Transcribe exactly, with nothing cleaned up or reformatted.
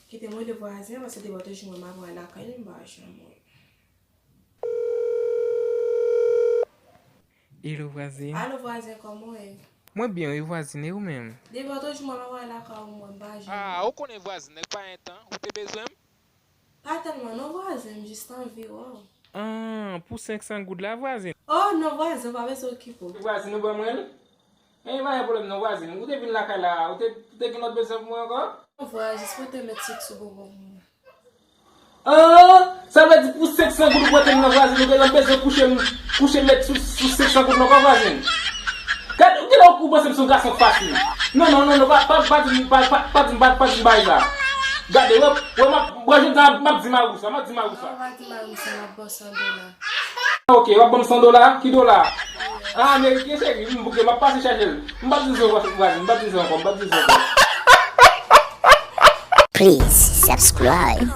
Kite m rele vwazen an, paske depi w toujou mwen m ap wè lakay li, m pa janm wè. Hello vwazen. Alo vwazen, kòman w ye? Mwen byen wi vwazen, e ou menm? Depi w toujou mwen m ap wè lakay ou, mwen m pa janm. Ah, ou konnen vwazen, nèg pa gen tan, ou te bezwen m? Pa tèlman non vwazen, m jis anvi wè w. Ah, pou senk san goud la vwazen. Oh non vwazen, ou pa bezwen okipe w. Vwazen, ou ban mwen l? Men pa gen pwoblèm non vwazen. Ou te vin lakay la, ou te, ou te gen lòt bezwen pou mwen ankò? Non vwazen, jis prete mèt sik sou bonbon pou mwen. Ah, sa vle di pou senk san goud ou prete m nan vwazen, ou te nan bezwen kouche m, kouche mèt sou, sou senk san goud nan kò vwazen. Gade, ou genlè ou panse m se yon gason fasil. Non, non, non, non, pa, pa, pa di m, pa, pa, pa di m, pa, pa di m bagay sa. Gade, wè, wè, m ap, wè, jodi a, m ap di Marou sa, m ap di Marou sa. Ou pa di Marou sa, m ap ba w san dola. Ok, w ap ban m san dola? Ki dola? Ah, ameriken cheri, m bouke, m ap pase chache l. M p ap di sa ankò, vwazen, m p ap di sa ankò, m p ap di sa ankò. Please subscribe.